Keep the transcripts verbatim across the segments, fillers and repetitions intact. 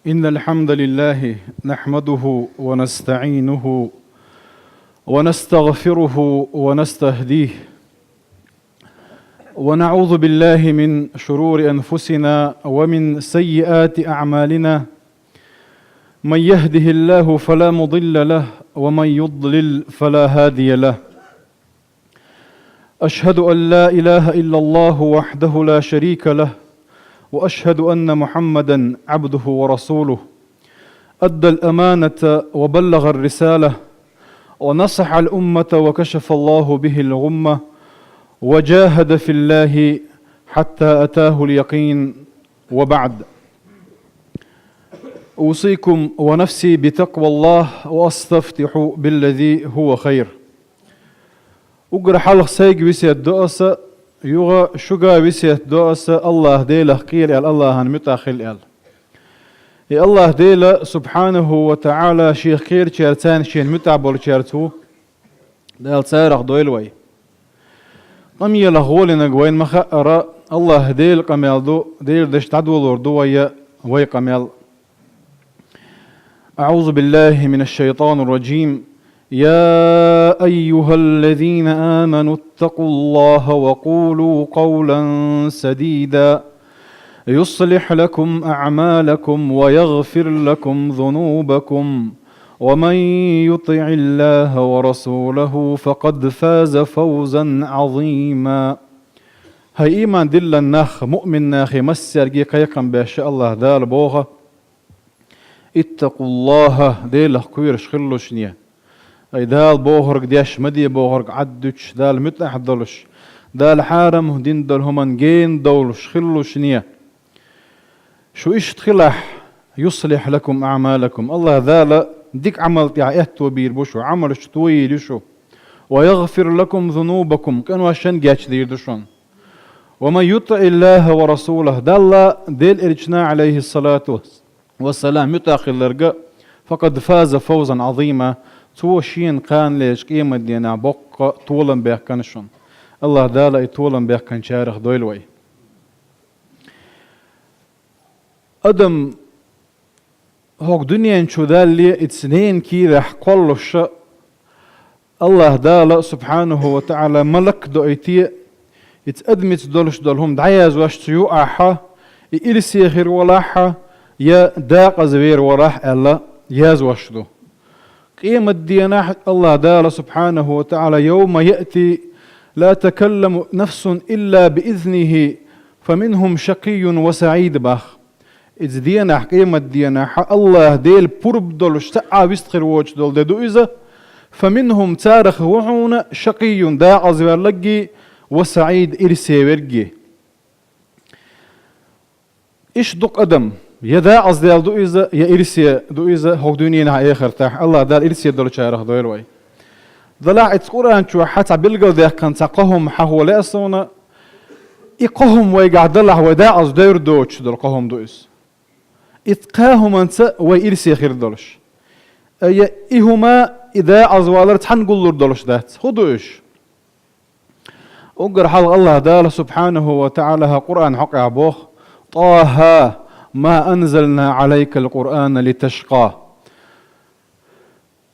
إن الحمد لله نحمده ونستعينه ونستغفره ونستهديه، ونعوذ بالله من شرور أنفسنا ومن سيئات أعمالنا. من يهده الله فلا مضل له، ومن يضلل فلا هادي له. أشهد أن لا إله إلا الله وحده لا شريك له، وأشهد أن محمدا عبده ورسوله. أدى الأمانة وبلغ الرسالة، ونصح الأمة، وكشف الله به الغمة، وجاهد في الله حتى أتاه اليقين، وبعد. أوصيكم ونفسي بتقوى الله، وأستفتح بالذي هو خير. Уггар хьалха сайга весет до аса, юха шуга весет до аса, АллахӀ Делах кхера аьлла, АллахӀан муьтӀахь хила аьлла. И АллахӀ Дела, субхьанаху ва таӀала, Шех кхерачаьрца, Шена муьтӀахь болчаьрца ву. Дала царах дойла вай. Къамелах гӀолинарг вайна ма хаъара, АллахӀ Дела къамел ду, Делан дашта дӀадолор ду вай, вай къамел. أعوذ بالله من الشيطان الرجيم. يا أيها الذين آمنوا اتقوا الله وقولوا قولا سديدا يصلح لكم أعمالكم ويغفر لكم ذنوبكم ومن يطع الله ورسوله فقد فاز فوزا عظيما. ХӀай иман диллина нах, муъмин нахе массаьрга кхайкхам беш АллахӀ Дала боху: اتقوا الله, Делах кхоьруш хилалаш шуна. Ай Дала бохург деш, ма де бохург Ӏаддуьтуш, Дала муьтӀахь долуш, Дала хьарам дина долу хӀуманна гена довлуш хилалаш шуна. Шу иштта хилахь, يصلح لكم أعمالكم, АллахӀ Дала дика Ӏамал тӀехь аьтто бийр бу шу, Ӏамалш тоийр ю шу. ويغفر لكم ذنوبكم, къиношна гечдийр ду шуна. ومن يطع الله ورسوله, Далла, Делан Элчанна, عليه الصلاة والسلام, муьтӀахь хилларг, فقد فاز فوزا عظيما, цо шена кхана лечу къематдийнахь боккха толам баьккхина шуна. АллахӀ Дала и толам баьккхинчарах дойла вай. Адам хӀокху дуьнен чу далале, иза ненан кийрахь кхоллуш, АллахӀ Дала, субхьанаху ва таӀала, малак а доуьйтий, иза адамца долуш долу хӀума дӀаяздеш цу юкъахь, и ирсе хир валахь я декъаза вер валахь аьлла, яздеш ду. Къематдийнахь АллахӀ Дала, субхьанаху ва таӀала: يوم يأتي لا تكلم نفس إلا بإذنه فمنهم شقي وسعيد, бах. Иза денахь, къематдийнахь, АллахӀ Дела пурба долуш цхьа а вист хир воцуш долу де ду иза. فمنهم, царах ву хьуна, شقي, декъаза ваьлларггий, وسعيد, ирсе верггий. Иштта ду-кх адам, я декъаза даьлла ду иза, я ирсе ду иза, хӀокху дуьненахь, эхартахь. АллахӀ Дала ирсе долчарах дойла вай. Делахь, иза Къуръан чохь цхьа билгалдаьккхина цхьа кхо хӀума хьахо лаьа суна, и кхо хӀума вайгахь далахь, вай декъаза девр доцуш долу кхо хӀума ду иза. И кхо хӀуманца вай ирсе хир долуш. Ай, и хӀума, и декъаза валар цхьаьна гуллур долуш дац. ХӀун ду уьш? Уггар хьалха АллахӀ Дала, субхьанаху ва таӀала, хӀокху Къуръан хьокъехь боху: طه ما أنزلنا عليك القرآن لتشقى.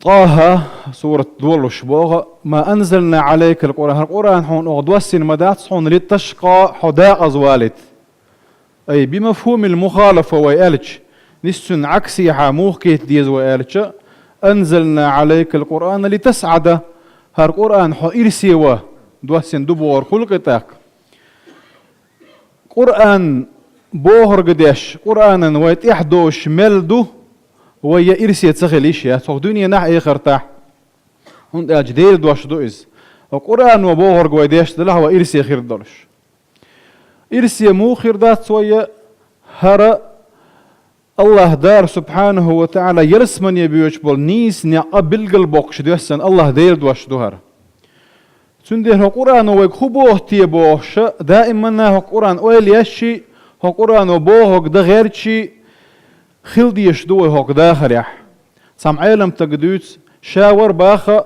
ТӀаха сурат долуш боху: ما أنزلنا عليك القرآن, хӀара Къуръан хьуна оха доссийна ма дац хьуна, لتشقى, хьо декъаза валийта. Ай, بمفهوم المخالفة вай аьлча, нийса цуьнан Ӏаксехьа муха кхета деза вай аьлча, أنزلنا عليك القرآن لتسعد, хӀара Къуръан хьо ирсе ван доссийна ду бохург хуьлу-кх и тӀаккха. Къуръан бохург деш, Къуръанан вай тӀехь доцуш мел ду, вай я ирсе ца хила йиш яц хӀокху дуьненахь а, эхартахь. ХӀунда аьлча Делан дош ду иза. Ткъа Къуръано бохург вай деш делахь, вай ирсе хир долуш. Ирсе муха хир дац вай, хӀара АллахӀ Дала, субхьанаху ва таӀала, ялсамане боьдуш болу нийса некъ а билгалбоккхуш доьссина АллахӀ Делан дош ду хӀара. Цундела хӀокху Къуръано вайга хӀун боху те бохуш, даиманна хӀокху Къуръан ойла еш а, хӀокху Къуръано бохург дан гӀерташ а хила дезаш ду вай хӀокху дахарехь. Цхьана Ӏеламстага дуьйцу, ша вара баха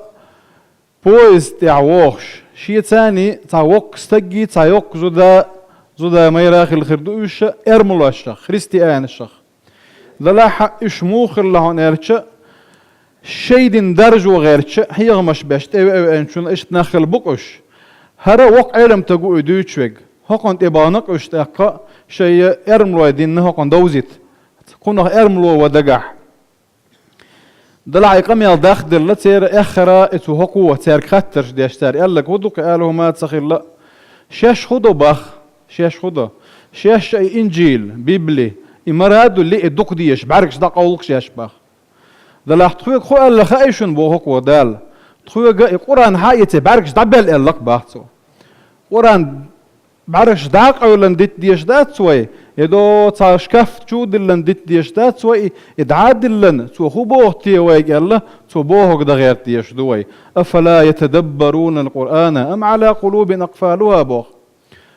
поезд тӀехь вогӀуш, шеца цхьа воккха стаггий, цхьа йоккха зуда, зуда майра хилла хир ду уьш, эрмалошах, христианашах. Далахьа уьш муха хилла хьуна аьлча, шайн дин даржо гӀертача, хьехамаш беш тӀевеа веанчунна иштта нах хилла бу-кх уьш. ХӀара воккха Ӏеламстаг ву и дуьйцуш верг. ХӀокхунна тӀебахана-кх уьш тӀаккха, шайн эрмалойн дин хӀокхунна довзийта. Кхунах эрмало ван дагахь. Далахьа и къамел дахделла, церан эххар а, и цу хӀокхо цаьрга хаттарш деш, цара аьлларг хӀун ду-кх, аьлла, хӀума ца хилла. Шаьш хӀун до бах, шаьш хӀун до? Шаьш а и Инжил, Библи, и мара а дуллий, и дукха дезаш, бӀаьргаш дӀакъовл-кх шаьш бах. Далахьа тхоьга хӀун аьлла хаьий шуна, боху-кх Дала. Тхоьга и Къуръан хьа а эций, бӀаьргаш дӀабаьлла аьлла-кх бах цо. Къуръан бӀаьргаш дӀа а къевллан дита дезаш дац вай, е до цхьа шкаф чу а диллан дита дезаш дац вай, и дӀа а диллан, цо хӀун боху те вайга аьлла, цо бохург дан гӀерта дезаш ду вай. أفلا يتدبرون القرآن أم على قلوب أقفالها, боху.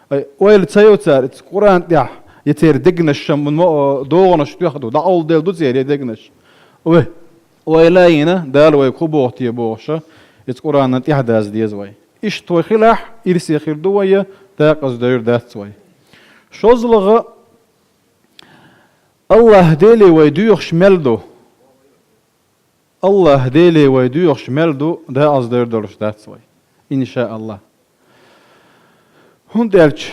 Ай, ойла ца йо цара, и Къуръан тӀехь, я церан дегнаш шаммо, догӀанаш тоьхна ду, дӀакъовладелла ду церан я дегнаш. Вай, ойла а йина, Дала вайга хӀун боху те бохуш, и Къуръанан тӀехь даза деза вай. Иштта вай хилахь, ирсе хир ду вай, дакъаза довр дац вай. ШозлагӀа, АллахӀ Деле вай доьхуш мел ду. АллахӀ Деле вай доьхуш мел ду, дакъаза довр долуш дац вай. Ин ша АллахӀ. ХӀунда аьлча,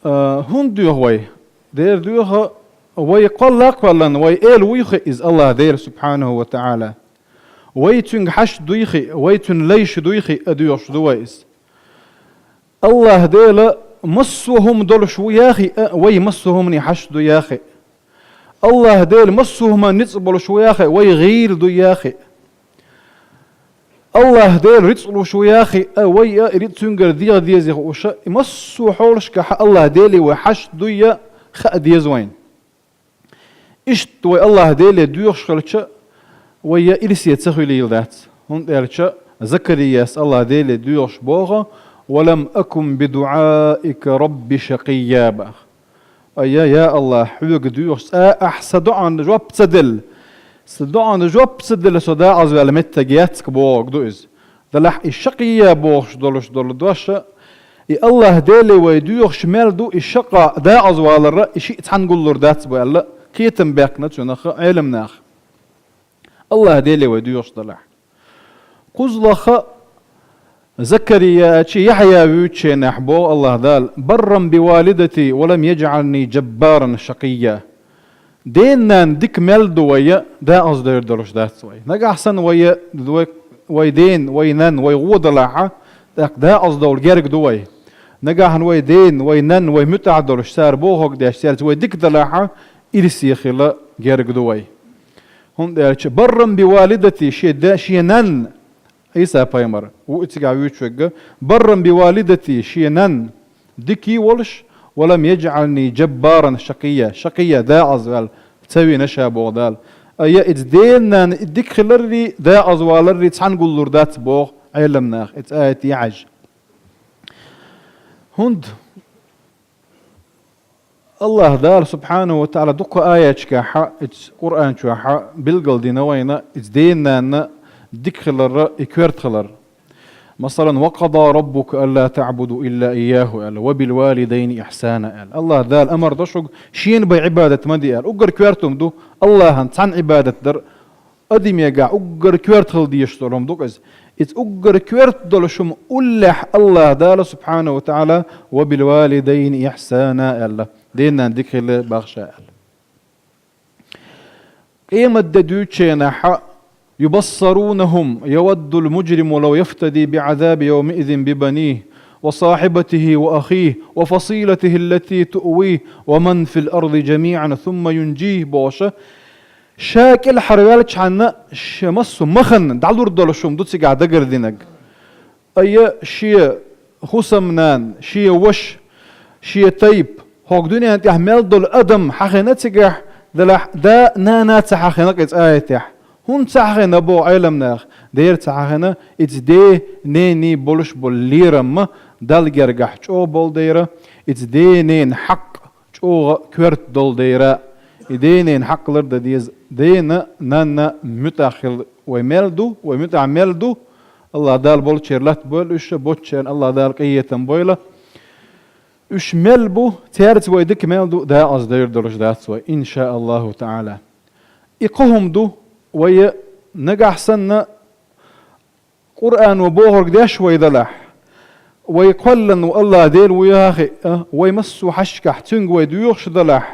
а, хӀунда доьху вай? Дера доьху, вай кхолла а кхоьллина, вай эла вуй хиъ иза АллахӀ Дела, субхьанаху ва таӀала. Вай цуьнга хьашт дуй хиъ, вай цуьнан лайш дуй хиъ а доьхуш ду вай иза. АллахӀ Дела массо а хӀума долуш ву яхиъ а, вай массо а хӀумане хьашт ду яхиъ. АллахӀ Дела массо а хӀуманна ницкъ болуш ву яхиъ а, вай гӀийла ду яхиъ. АллахӀ Дела рицкъ луш ву яхиъ а, вай а и рицкъ цуьнгара дегӀан деза хууш а, и массо а хьолашкахь АллахӀ Деле вай хьашт дуй а хаа деза вайна. Иштта вай АллахӀ Деле доьхуш хилча, вай я ирсе ца хуьлийла дац. ХӀунда аьлча Закарияс АллахӀ Деле доьхуш боху: «Ва лам акун би дуӀаика Рабби шакъийя», бах. Ай, я, я АллахӀ, хьоьга доьхуш цкъа а ахь сан доӀанна жоп ца делла, сан доӀанна жоп ца делла, со дакъаза ваьлла меттиг яц-кх бохург ду иза. Делахь и шакъийя бохуш долуш долу дош а, и АллахӀ Деле вай доьхуш мел ду, и шакъа дакъаза валар а, и шиъ цхьаьна гуллур дац бу аьлла, кхетам баьккхина цунах Ӏеламнаха. АллахӀ Деле вай доьхуш делахь. КхозлагӀа, Закария а, Яхьъя вуьйцучу хенахь боху АллахӀ Дала: «Барран би валидати ва лам яджӀални джаббаран шакъийя». Ден-нанна дика мел ду вай, дакъаза довр долуш дац вай. Нагахь санна вай, вай, вай ден, вай нанна вай гӀо далахь а, тӀаккха дакъаза довла герга ду вай. Нагахь вай ден, вай нанна вай муьтӀахь долуш, цара бохург деш, цаьрца вай дика далахь а, ирсе хила герга ду вай. ХӀунда аьлча барран би валидати, шен да, шен нанна, Ӏийса-пайхамар ву и цигахь вуьйцуш верг, барран би валидати, шен нанна дикий волуш, ва лам яджӀални джаббаран шакъийя, шакъийя дакъаза ваьлла ца вина ша боху Дала. Ай, я иза ден-нанна и дика хиларрий, дакъаза валаррий цхьаьна гуллур дац боху Ӏеламнаха, иза аят яхьаш. ХӀунда АллахӀ Дала, субхьанаху ва таӀала, дукха аяташкахь, иза Къуръан чохь билгал дина вайна, иза ден-нанна дика хилар а, и коьрта хилар а. Масалан: «Ва къада раббука алла таъбуду илла ийяху», аьлла, «ва бил валидайни ихсана», аьлла. АллахӀ Дала амар до шуьга, шена бен Ӏибадат ма де аьлла. Уггар коьрта хӀума ду АллахӀан цхьаьна Ӏибадат дар, адамегахь уггар коьрта хила дезаш долу хӀума ду-кх иза. Иза уггар коьрта долуш хӀума уллехь АллахӀ Дала, субхьанаху ва таӀала, «ва бил валидайни ихсана», аьлла, ден-нанна дика хила бах ша аьлла. Къематде дуьйцучу хенахь: «Юбассарунахум, яваддул муджриму лав яфтади би Ӏазаби явмиизин би банихи, ва сахьибатихи, ва ахихи, ва фасилатихи аллати туъвихи, ва ман фил арди жамиъан сумма юнжихи», бохуш, ша кӀелхьарваьллачхьана, ша массо а махана дӀалур долуш хӀума ду цигахь дагардинарг. Ай, шен хӀусамнана, шен ваша, шен тайпа, хӀокху дуьнен тӀехь мел долу адам хьахийна цигахь, делахь да а, нана а ца хьахийна-кх иза аятехь. ХӀунда ца хьахийна боху Ӏеламнаха? Дера ца хьахийна, иза ден, нене болуш болу лерам а Далла гергахь чӀогӀа болу дера, иза ден, ненан хьакъ чӀогӀа коьрта долу дера, и ден, ненан хьакъ лардан деза. Дена, нанна муьтӀахь хила вай мел ду, вай муьтӀахь мел ду, АллахӀ Дала болчеран латта бойла уьш, боцчарна АллахӀ Дала къинхетам бойла. Уьш мел бу, цаьрца вай дика мел ду, дакъаза довр долуш дац вай, ин ша АллахӀу таӀала. И кхо хӀума ду, вай нагахь санна Къуръано бохург деш вай далахь, вай кхоьллина ву АллахӀ Дела ву яха а хиъа, вай массо а хьашташкахь цуьнга вай доьхуш далахь,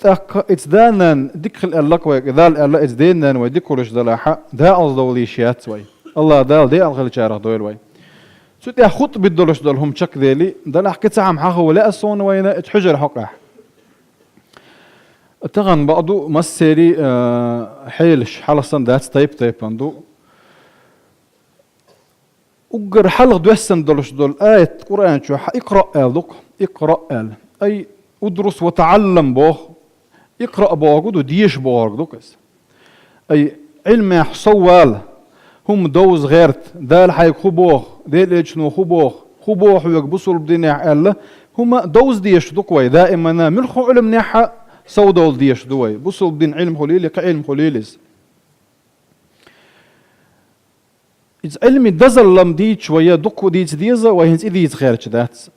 тӀаккха иза да-нана дика хила аьлла-кх вайга, Дала аьлла, иза да-нана вай дика хуьлуш далахь, декъаза довла йиш яц вай. АллахӀ Дала декъала хиллачарах дойла вай. Цу тӀехь хутӀбе долуш долу хӀума чекхдели, далахь кхин цхьа хӀума хьахо лаьа суна вайна, иза хьуьжар хьокъехь. Тахана бакъду, массери а, хьелаш хьалха санна дац, тайп-тайпана ду. Уггар хьалха доьссина долуш долу аят Къуръан чохь «Икъраъ» аьлла ду-кх, «Икъраъ» аьлла. Ай, «Удрус ва таӀаллам» боху, «Икъраъ» бохург ду, «Деша» бохург ду-кх иза. Ай, Ӏилмехь сов вала, хӀума довза гӀерта, Дала хьайга хӀун боху, Делан Элчано хӀун боху, хӀун боху хьоьга бусалба динехь аьлла, хӀума довза дезаш ду-кх вай, даимана муьлхха Ӏилманехь а сов довла дезаш ду вай, бусалба дин Ӏилма хуьлийла, кхин Ӏилма хуьлийла иза. Иза Ӏилман дозалла-м дийцича вай дуккха а дийца деза, вай хӀинца и дийца гӀерташ дац.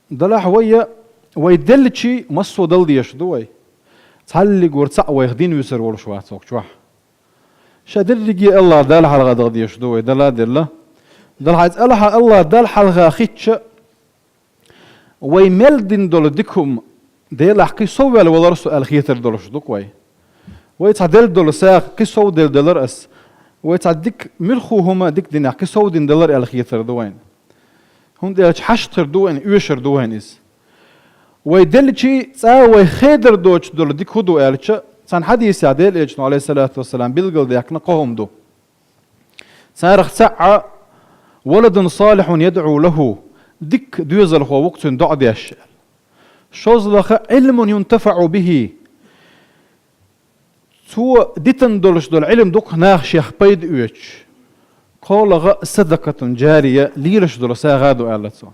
Делахь вай, вай деллачи массо а дала дезаш ду вай. Цхьаллиг вара цхьаъ вайх дин вуьсур волуш вац хӀокху чохь. Ша дерриге а АллахӀ Далла хьалха даха дезаш ду вай, дала а делла. Делахь иза АллахӀ, АллахӀ Далла хьалха хилча, вай мел дина долу дика хӀума Делахь кхин сов ваьлла валара со аьлла хетар долуш ду-кх вай. Вай цхьа делла долу сагӀа кхин сов делла далара ас. Вай цхьа дика муьлхха хӀума дика динехь кхин сов дина далара аьлла хетар ду вайна. ХӀунда аьлча хьашт хир ду вайна, оьшур ду вайна иза. Вай деллачи цкъа а вай хедар доцуш долу дика хӀун ду аьлча, цхьана хьадисехь Делан Элчано, Ӏалайхиссалату вассалам, билгалдаьккхина кхо хӀума ду. Царах цхьаъ а «Валадун салихьун ядӀу лаху», дика доьзалхо ву-кх цуьнан доӀа деш. ШозлагӀа «Ӏилмун юнтафаӀу бихи», цо дитина долуш долу Ӏилма ду-кх наха шех пайда оьцуш. КхоалагӀа «садакатун жария», лелаш долу сагӀа ду аьлла цо.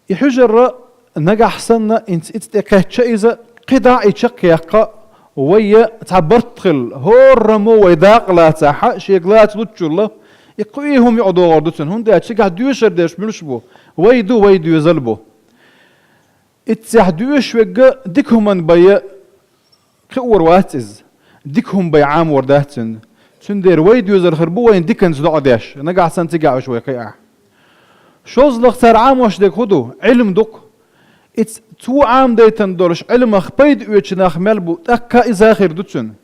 И хьуьжар нагахь санна, хӀинца иза тӀе кхаьчча иза, кхидӀа а и чекхъяккха, вай цхьа барт хилла, хӀораммо вай дакъа лацахь, шега лаца луччулла, и кху и хӀума юкъа догӀур ду цуьнан, хӀунда аьлча цигахь доьшур дерш муьлш бу, вай ду, вай доьзал бу. Иццехь доьшуш верг дика хӀуманна байа кхиор вац иза. Дика хӀума бай Ӏамор дац цуьнан. Цундела вай доьзал хир бу вайна диканца доӀа деш, нагахь санна цигахь уьш вай кхиахь. ШозлагӀа цара Ӏамош дерг хӀун ду? Ӏилма ду-кх. Иза цо Ӏамадайтина долуш Ӏилмах пайда оьцу нах мел бу, тӀаккха иза хир ду цуьнан.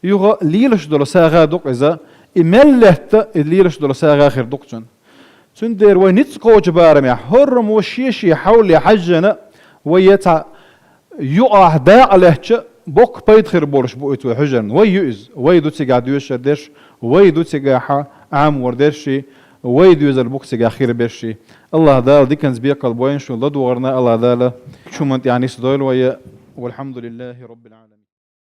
Юха лелаш долу сагӀа ду-кх иза, и мел летта, и лелаш долу сагӀа хир ду-кх цуьнан. Цундела вай ницкъ кхочу барамехь, хӀораммо шен-шен хьовле хьаьжжина, вай я цхьа юкъахь дакъа лаьттача, боккха пайда хир болуш бу оцу вай хьуьжарна. Вай ю иза, вай ду цигахь доьшур дерш, вай ду цигахь Ӏамор дерш, вай доьзал бу-кх цигахь хир берш. АллахӀ Дала диканца бекхал бойла шун ладогӀарна, АллахӀ Дала чуман тӀехь нисдойла вай. Валхьамдулиллахи Роббил Ӏаламин.